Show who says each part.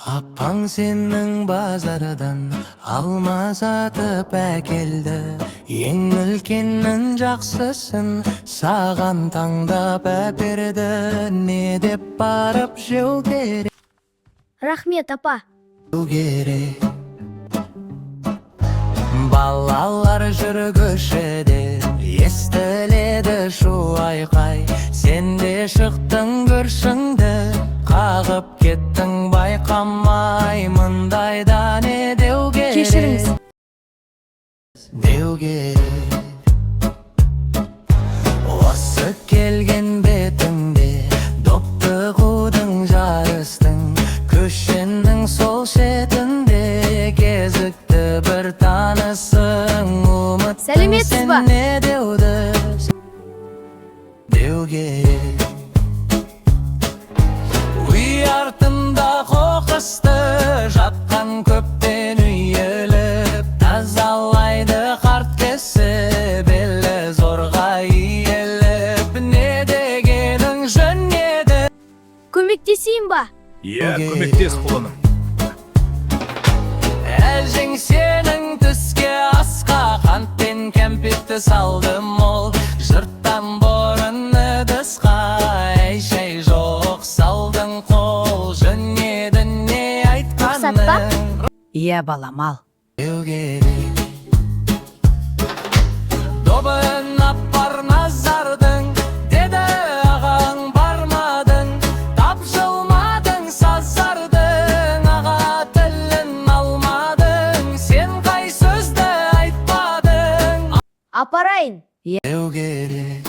Speaker 1: Апаң сенің базардан алма сатып әкелді. Ең үлкенін, жақсысын саған таңдап әперді. Не деп барып жеу керек?
Speaker 2: Рахмет, апа.
Speaker 1: Керек. Балалар жүр көшеде, естіледі шу айқай. Сен де шықтың, көршіңді қағып кеттің байқамай. Мұндайда не деу керек?
Speaker 2: Кешіріңіз.
Speaker 1: Деу керек. Осы келген бетіңде допты қудың, жарыстың. Көшенің сол шетінде кезікті бір танысың. Ұмыттың
Speaker 2: Сәлеметсіз
Speaker 1: сен
Speaker 2: ба?
Speaker 1: не деуді, деу керек. Үй артында қоқысты жатқан көптен үйіліп, тазалайды қарт кісі, белі зорға иіліп. Не дегенің жөн еді?
Speaker 2: Көмектесейін ба?
Speaker 3: Иә, көмектес, құлыным.
Speaker 1: Әжең сенің түске асқа қант пен кәмпитті салды мол. Жұрттан бұрын ыдысқа әй шәй жоқ салдың қол. Жөн еді не
Speaker 2: Рұқсат па?
Speaker 1: айтқаның?
Speaker 4: Иә, балам, ал.
Speaker 1: Деу керек. Добын апар Назардың деді ағаң, бармадың. Тапжылмадың, сазардың, аға тілін алмадың. Сен қай сөзді айтпадың?
Speaker 2: Апарайын.
Speaker 1: Деу керек.